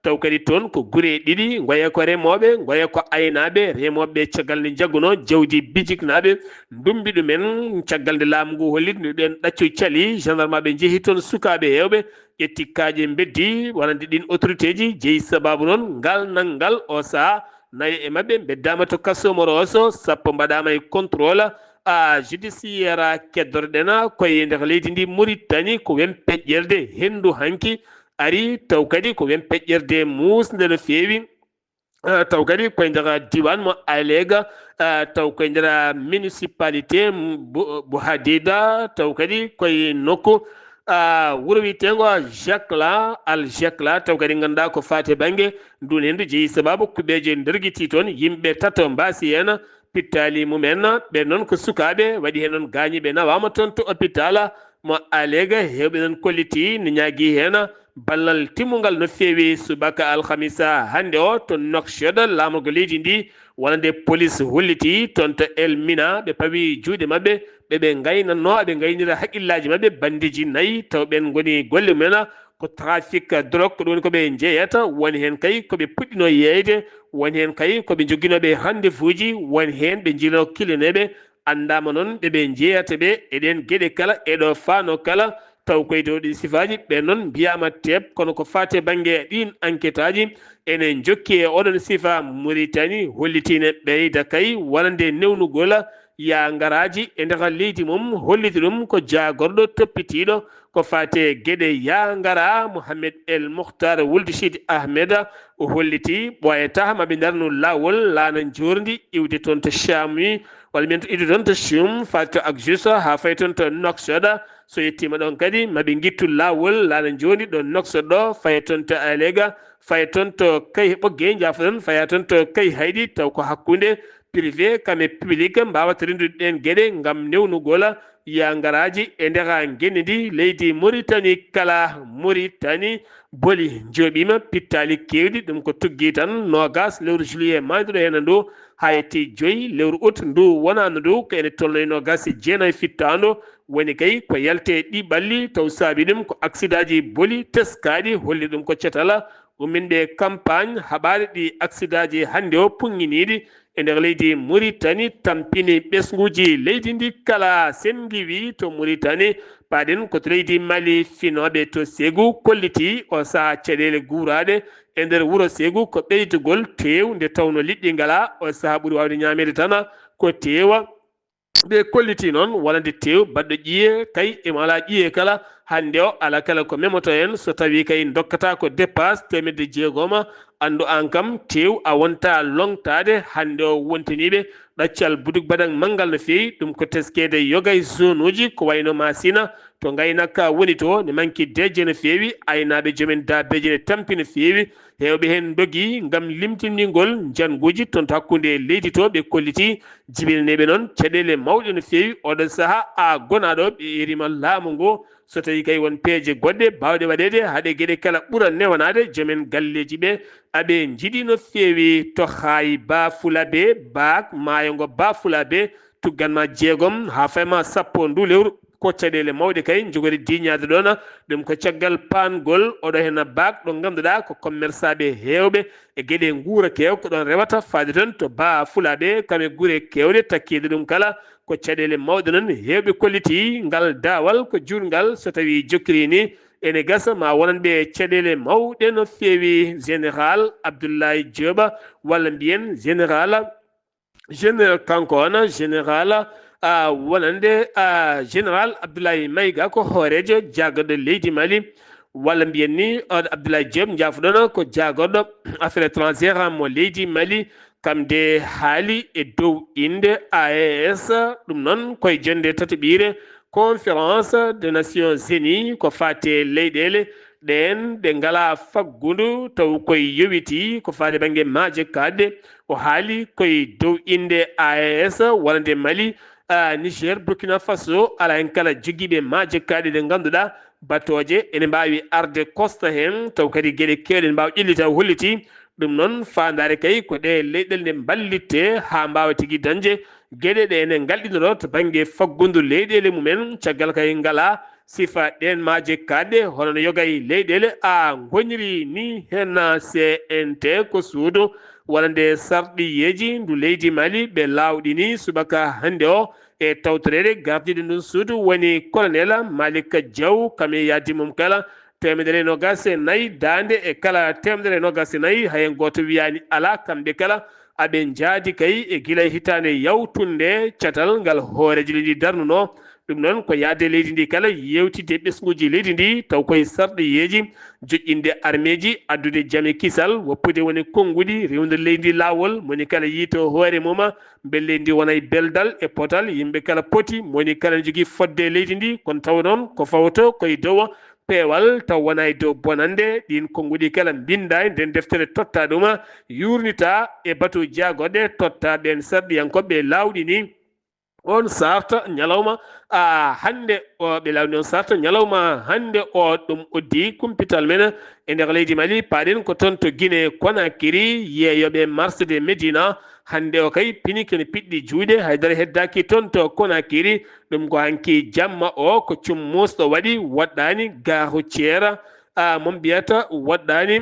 taw kadi toon ko gure ɗiɗi, ngoya ko remooɓe, ngoya ko aynaaɓe. Remooɓe ɓe caggal nde njaggunoo jawdi Bijiknaaɓe, ndummbi ɗumen, caggal nde laamu ngu holli no ɓeen ɗaccu cali, gendarmeɓe njehi toon sukaaɓe heewɓe, ƴetti kaaƴe mbeddi wonande ɗiin autorité ji, jeyi sabaabu noon ngal nanngal o sahaa. Nayo e maɓɓe mbeddaama to kaso mo Rooso, sappo mbaɗaama e contrôle a judiciaire. Keddorɗen koye nder leydi ndi Muritani, ko wempeƴƴerde henndu hanki ari, taw kadi ko wempeƴƴerde muusnde no feewi. Eh, taw kadi koye nder diiwaan mo Alega, eh, taw koye nder municipalité mo Bu-, Bouhadida, taw kadi koye nokku, ah, wuro wiyeteengo Jekla, Al Jekla, taw kadi ngannduɗaa ko faati e bannge ndun henndu jeyi sabaabu kuɓeeje ndergitii toon, yimɓe tato mbaasi heen, pittaali mumen, ɓe noon ko sukaaɓe, waɗi heen noon gaañiiɓe nawaama toon to hôpital mo Alega, heewɓe noon kollitii no ñaagii heen ballal timmungal no feewi. Subaka alhamisa hannde o to Nouakchott, laamorgo leydi ndi wonande police hollitii toon to El Mina, ɓe pawi juuɗe maɓɓe, ɓe ɓe ngaynannoo, ɓe ngaynira haqqillaaji maɓɓe, banndeeji nayi, taw ɓeen ngoni golle mumen ko trafic drogue, ko ɗum woni ko ɓe njeyata, woni heen kay ko ɓe puɗɗinoo yeeyde, woni heen kay ko ɓe njoginooɓe rendez-vous ji, woni heen ɓe njiyno kilineeɓe, anndaama noon ɓe ɓe njeyata ɓe e ɗeen geɗe kala, e ɗo faano kala, taw koye dow ɗiin sifaaji, ɓe noon mbiyaama teep, kono ko faati e bannge ɗiin enquêteaaji, ene njokki e oɗon sifa. Muritani hollitiino ɓeyda kay wonande newnugol yaa ngaraaji e nder leydi mum, holliti ɗum ko jaagorɗo toppitiiɗo ko faati e geɗe yaa ngaraa, Mohamed El Mokhtar Wuld Sidi Ahmed. O holliti ɓooyataa ma ɓe ndarnu laawol laana njoorndi iwde toon to Chamois, Walla mbiyen to Idu toon to Chum, faade to Akjus, haa fayi toon to Nouakchott. So yettiima ɗoon kadi, ma ɓe ngittu laawol laana njooni ɗo Nouakchott ɗo, faye toon to Alega, faye toon to Kay Ɓoggey, njaafo-ɗon, faya toon to Kay Hayɗi, taw ko hakkunde privé kam e public mbaawata renndude ɗeen geɗe ngam newnugol yaha ngaraaji e ndeha ngenndi ndi leydi Mauritanie kala. Mauritanie boli njooɓiima pittaali keewɗi, ɗum ko tuggi tan noogaas lewru juillet maayduɗo heen ndu, haa yetti joyi lewru août ndu wonaandu ndu, ko ene tolno e noogaas e jeenayi fittaandu. Woni kay ko yalte ɗi ɓalli, taw saabi ɗum ko aksidaaji boli teskaaɗi, holli ɗum ko catal umminɓe campagne haɓaade ɗi aksidaaji hannde o puŋŋiniiɗi e nder leydi Mauritanie, tampini ɓesnguuji leydi ndi kala. Sen ngiwi to Mauritanie, paaɗen ko to leydi Mali, finooɓe to Ségou kolliti o sahaa caɗeele guuraaɗe e nder wuro Ségou ko ɓeydugol teew, nde tawno liɗɗi ngalaa, o sahaa ɓuri waawde ñaameede tan ko teewa. Ɓe kolliti noon wonande teew baɗɗo ƴiye kay emo alaa ƴiye kala. Hannde o alaa kala ko memoto en so tawii kay ndokkata ko dépasse teemedde jeegom, anndu aan kam teew a wontaa loŋtaade. Hannde o wontiniiɓe ɗaccal buduk baɗan manngal no feewi, ɗum ko teskeede yoga e zone uji ko wayno Masina, to ngaynaaka woni to, ne manki deeƴe no feewi, aynaaɓe joomen daabeeje ne tampi no feewi, heewɓe heen ndogii ngam limtinɗingol njannguuji toon to hakkunde leydi to, ɓe kolliti jibinaniiɓe noon caɗeele mawɗe no feewi. Oɗo sahaa a gonaaɗo ɓe erima laamu ngu, so tawii kay won peeje goɗɗe baawɗe waɗeede haa ɗe geɗe kala ɓura newanaade joomen galleeji ɓe, aɓe njiɗi no feewi to Haay Bafulabe, Baak, maayo ngo Bafulabe, tuggan ma jeegom haa fay ma sappo ndu lewru. Ko caɗeele mawɗe kay njogori diiñaade ɗoon. Ɗum ko caggal paangol oɗo heen baak ɗo ngannduɗaa ko commerçaaɓe heewɓe e geɗe nguura keew ko ɗoon rewata faade toon to Bafulabe, kam e gure keewɗe takkiiɗe ɗum kala. Ko caɗeele mawɗe noon heewɓe kolliti ngal daawal ko juutngal so tawii jokkiri ni ene gasa ma wonanɓe caɗeele mawɗe no feewi. Général Abdoulaye Diop walla mbiyen général Général kanko on général a wonande a général Abdoulaye Maïga ko hooreejo jaagorɗo leydi Mali walla mbiyen ni on Abdoulaye Diop njaafuɗon ko jaagorɗo affaire étrangère mo leydi Mali, kam de haali e dow innde A E S. Ɗum noon koye jonnde tataɓiire conférence de Nations Unies ko faate leyɗeele ɗeen ɗe ngalaa faggundu taw koye yowiti ko faate bannge maaje kaaɗɗe. O haali koye dow innde A E S wonande Mali, a, Niger, Burkina Faso, alaa heen kala jogiiɓe maaje kaaɗɗe ɗe ngannduɗaa batooje ene mbaawi arde kosta heen taw kadi geɗe keewɗe ene mbaawa ƴellita holliti. Ɗum noon faandaare kay ko ɗe leyɗeele nde mballitte haa mbaawa tigi dañde geɗe ɗe ene ngalɗinoro to bannge faggundu leyɗeele mumen caggal kay ngalaa sifa ɗeen maaje kaaɗɗe hono no yoga e leyɗeele a ngoniri ni heen C N T ko suudu wonande sarɗiyeeji ndu leydi Mali ɓe laawɗini subaka hannde o e tawtoreede gardiiɗo ndun suudu woni colonel Malick Diaw kam e yahdi mum kala teemedere e noogaas e nayi daande e kala teemedere e noogaas e nayi hay gooto wiyaani alaa kamɓe kala aɓe njaadi kay e gila e hitaande yawtunde catal ngal hooreejo leydi ndi darnunoo. Ɗum noon ko yahde leydi ndi kala yeewtidde ɓesnguuji leydi ndi taw koye sarɗiyeeji joƴƴinde armeeji addude jam e kisal woppude woni konnguɗi rewnude leydi ndi laawol moni kala yiito hoore mum mbele leydi ndi wona e beldal e potal yimɓe kala poti moni kala ne jogii fodde e leydi ndi kono tawa noon ko fawto koye dow peewal taw wona e dow bonannde ɗiin konnguɗi kala mbinnda e nden deftere totta ɗum yuurnita e batu jaagoɗe totta ɓeen sarɗiyankooɓe laawɗini on sarta ñalawma a hannde o ɓe laawɗini on sarta ñalawma hannde o ɗum uddi kumpital men e nder leydi Mali paaɗen ko toon to Guinée Conakry yeeyooɓe marche de Médina hannde o kay pini kene piɗɗi juuɗe haydara heddaaki toon to Conakry ɗum ko hanki jamma o ko cummusɗo waɗi woɗɗaani gaaru ceera a mom mbiyata woɗɗaani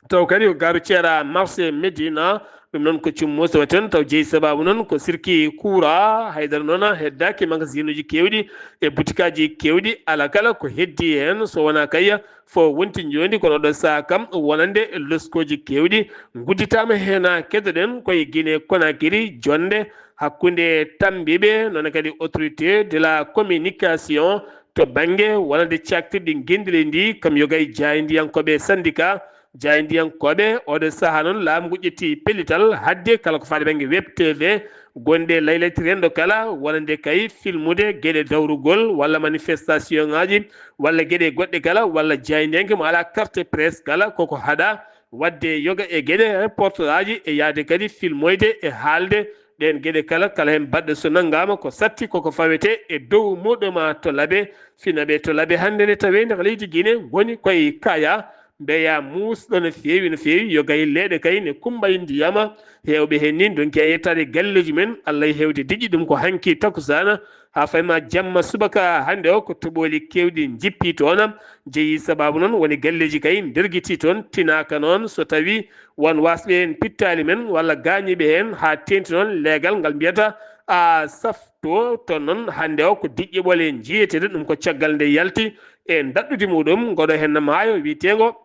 taw kadi ko gaaru ceera marché Médina ɗum noon ko cummusɗo waɗi toon taw jeyi sababu noon ko sirki kuura haydara noon heddaaki magasinuuji keewɗi e butikaaji keewɗi alaa kala ko heddii heen so wonaa kay fof wonti njondi kono ɗo saha kam wonande loskooji keewɗi ngudditaama heen. Keddoɗen koye Guinée Conakry jonnde hakkunde tammbiiɓe noon kadi autorité de la communication to bannge wonande caktirɗi ngenndi leydi ndi kam yoga e jaayndiyankooɓe syndicat Jaayndiyankooɓe, oɗo sahaa noon, laamu ngu ƴetti pellital haɗde kala ko faati bannge web T V, gonɗe laylayti renndo kala, wonande kay filmude geɗe dawrugol walla manifestation ŋaaji walla geɗe goɗɗe kala, walla jaayndiyanke mo alaa carte presse kala, koko haɗa waɗde yoga e geɗe reportage e yahde kadi filmoyde e haalde ɗeen geɗe kala. Kala heen baɗɗo so nanngaama ko satti koko fawetee e dow muɗum to Labe, Finabe to Labe hannde nde tawee nder leydi Guinée ngoni koye kaya, mbeya muusɗo no feewi, no feewi, yogay leeɗe kay ne kummbay ndiyama. Heewɓe heen ni ndonki e yettaade galleeji men, Allah e heewde diƴƴi ɗum ko hanki takusaana haa fayma jamma subaka hannde o, ko toɓooli keewɗi njippi toon, jeyi sabaabu noon woni galleeji kay ndergiti toon, tinaaka noon so tawi won waasɓe heen pittaali men walla gaañiiɓe heen haa teeŋti noon leegal ngal mbiyata a safto toon noon hannde o ko diƴƴe ɓole njiyeteeɗe, ɗum ko caggal nde yalti e daɗɗudi muɗum ngoɗo heen maayo wiyeteengo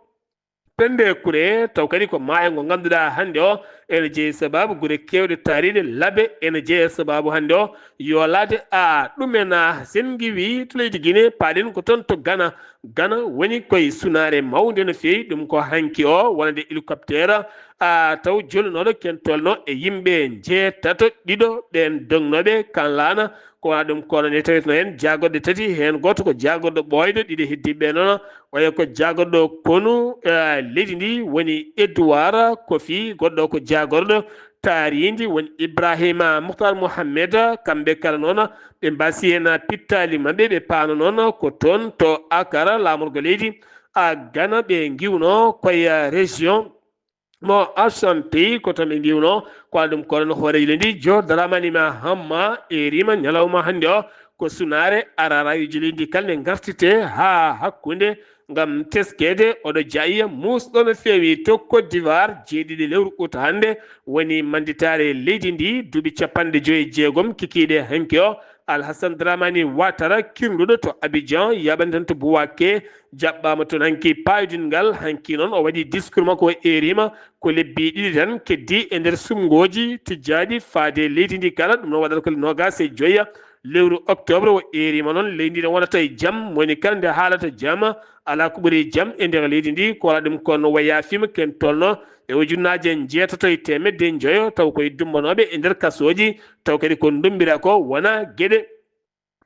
Pende Kure, taw kadi ko maayo ngo ngannduɗaa hannde o ene jeyi sabaabu gure keewɗe taariiɗe Labe, ene jeyi sabaabu hannde o yoolaade a ɗum en a sen ngiwi to leydi Guinée, paaɗen ko toon to Ghana. Ghana woni koye sunaare mawnde no feewi, ɗum ko hanki o wonande hélicoptère a taw jolnooɗo ken tolno e yimɓe njeetato, ɗiɗo ɓeen dognooɓe kan laana, ko wona ɗum kono ne tawetno heen jaagorɗe tati, heen gooto ko jaagorɗo ɓooyɗo, ɗiɗo heddiiɓe noon oya ko jaagorɗo konu eh, leydi ndi woni Edouard Kofi, goɗɗo ko jaagorɗo taariindi woni Ibrahima Muhtar Mohamed. Kamɓe kala noon ɓe mbasi heen pittaali maɓɓe, ɓe paano noon ko toon to Akara laamorgo leydi a Ghana ɓe ngiwno koye région mo Ashanti, ko toon ɓe ngiwno ko ɗum kono hooreejo leydi Joe Dramani Mahama e rima ñalawma hannde o ko sunaare arara e jilindi kala ne ngartite haa hakkunde ngam teskeede oɗo jaayiya muusɗo no feewi to Côte d'Ivoire, jeeɗiɗi lewru ut hannde woni mannditaare leydi ndi, duuɓi capanɗe joyi e jeegom kikiiɗe hanki o, Alhassane Dramani Ouattara kirluɗo to Abidjan, yaɓani tan to Bouaké, jaɓɓaama toon hanki paayodingal. Hanki noon o waɗi discours makko o eerima ko lebbi ɗiɗi tan keddi e nder suɓngooji tijjaaɗi faade leydi ndi kala, ɗum noon waɗata ko noogaas e joya lewru octobre. O eerima noon leydi ndi wonata e jam, moni kala nde haalata jam, alaa ko ɓuri jam e nder leydi ndi, ko wala ɗum kono o yaafima ken tolno e ujunnaaje njeetato e teemedde njoyo, taw koye dumbanooɓe e nder kasooji, taw kadi ko ndumbira ko wona geɗe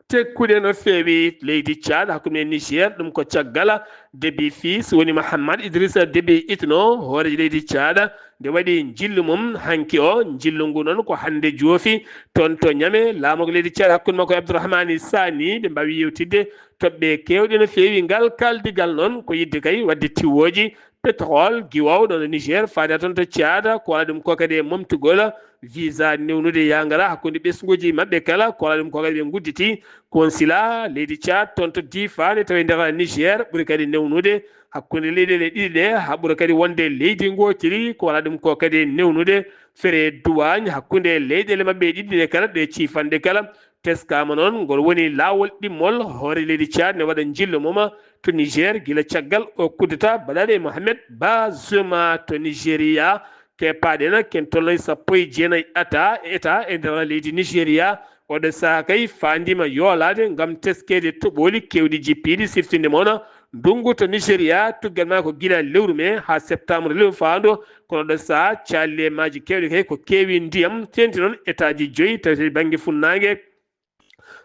tekkuɗe no feewi leydi Tchad hakkunde Niger, ɗum ko caggal Déby Fils woni Mahamat Idrissa Déby Itno, hooreejo leydi Tchad, nde waɗi njillu mum hanki o. Njillu ngu noon ko hannde joofi toon to Niamey, laamorgo leydi Tchad hakkunde makko e Abdourahmane Sani, ɓe mbaawi yewtidde toɓɓe keewɗe no feewi. Ngal kaldigal noon ko yidde kay waɗde tiwooji pétrole giwoowo ɗo no Niger faada toon to Tchad, ko wala ɗum ko kadi e momtugol visa newnude yangara hakkunde ɓesnguuji maɓɓe kala, ko wala ɗum ko kadi ɓe ngudditi consulat leydi Tchad toon to Difa nde tawi nder Niger ɓuri kadi newnude hakkunde leyɗeele ɗiɗi ɗe, haa ɓura kadi wonde leydi ngootiri, ko wala ɗum ko kadi newnude fere douane hakkunde leyɗeele maɓɓe ɗiɗi ɗe kala, ɗe ciifanɗe kala. Teskaama noon, ngol woni laawol ɗimmol hoore leydi Tchad ne waɗa njillu mum to Niger gila caggal o kudeta baɗaaɗo e Mohamed Bazoum to Nigeria. Keppaaɗen ken tolno e sappo e jeenayi ata eta e nder leydi Nigeria. Oɗo sahaa kay faandiima yoolaade ngam teskeede toɓooli keewɗi jippiiɗi, siftinde moona ndunngu to Nigeria, tuggal maa ko gila lewru mee haa septembre lewru faando. Kono ɗo sahaa, caalli e maaji keewɗi kay ko keewi ndiyam, teeŋti noon etaaji joyi, tawetee bannge funnaange.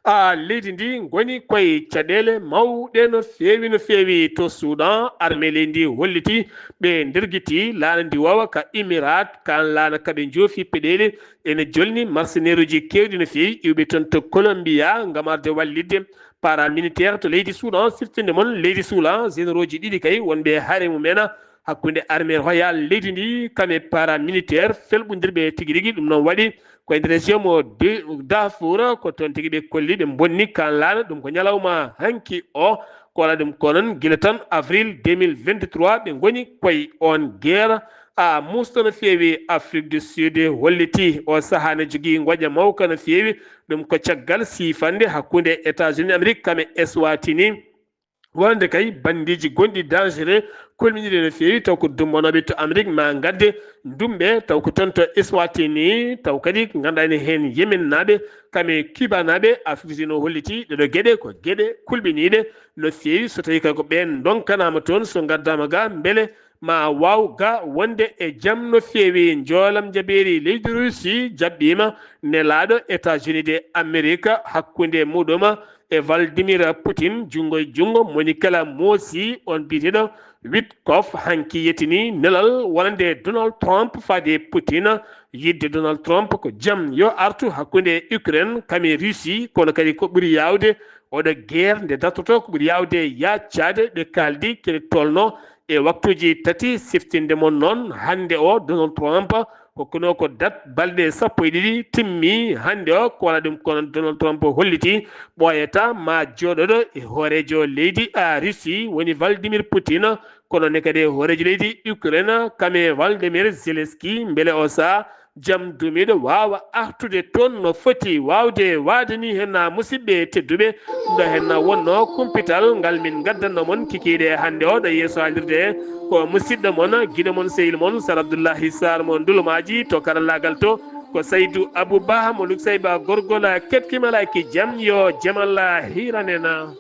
A leydi ndi ngoni koye caɗeele mawɗe no feewi, no feewi. To Soudan, armée leydi ndi holliti ɓe ndergiti laana ndi wawa ka Émirats, kaan laana kaɓe njoofi peɗeeli ene jolni mercenaire uji keewɗi no feewi iwɓe toon to Colombia ngam arde wallitde paramilitaire to leydi Soudan. Siftinde mon leydi Soudan, généraux ji ɗiɗi kay wonɓe e hare mum en hakkunde armée royale leydi ndi kam e paramilitaire felɓondirɓe tigi rigi. Ɗum noon waɗi ko e nder région mo Di-, Darfour, ko toon tigi ɓe kolli ɓe bonni kaan laana. Ɗum ko ñalawma hanki o, ko wala ɗum ko noon gila tan avril deux mille vingt-trois ɓe ngoni koye on guerre. A musto no feewi Afrique du Sud holliti o sahaa ne jogii ngoƴa mawka no feewi. Ɗum ko caggal siifande hakkunde États-Unis Amérique kam e Eswatini. Wonande kay banndiiji gonɗi dangereux, kulminiiɗe no feewi, taw ko dumbanooɓe to Amérique, maa ngadde dumɓe, taw ko toon to Eswatini, taw kadi ko ngannduɗaa ene heen Yemennaaɓe, kam e Cubanaaɓe. Afrique du Sud no holliti ɗeɗo geɗe ko geɗe kulɓiniiɗe no feewi, so tawii kay ko ɓeen ndonkanaama toon, so ngaddaama ga, mbele ma waaw ga wonde e jam no feewi. Njoolam njabeeri leydi Russie jaɓɓiima nelaaɗo États-Unis de Amérique hakkunde muɗum e Vladimir Putin, junngo e junngo, moni kala moosi on biyeteeɗo Witkoff hanki yetini nelal wonande Donald Trump faade Putin. Yidde Donald Trump ko jam yo artu hakkunde Ukraine kam e Russie, kono kadi ko ɓuri yaawde oɗo guerre nde dartoto ko ɓuri yaawde yaaccade. Ɓe kaldi kene tolno e waktuji tati siftinde mon noon. Hannde o Donald Trump hokkuno ko dat balɗe sappo e ɗiɗi timmi hannde o, ko wala ɗum kono Donald Trump holliti ɓooyata ma jooɗoɗo e hoorejo leydi a Russie woni Vladimir Putin, kono ne kadi e hoorejo leydi Ukraine kam e Vladimir Zelensky, mbele o saa jam duumiiɗo waawa artude toon no foti waawde waade ni. Hen na musidɓe tedduɓe, ɗum ɗo hen na wonno kumpital ngal min ngaddanno mon kikiiɗe hannde o ɗo yeeso haalirde. Ko musidɗo mon, giɗo mon, sehil mon Sar Abdoullahi Sar mo Ndulumaaji, to karallaagal to ko Saydu Abou Ba mo Luksayba Gorgol. Ketkimala ki jam, yo jam Allah hiranena.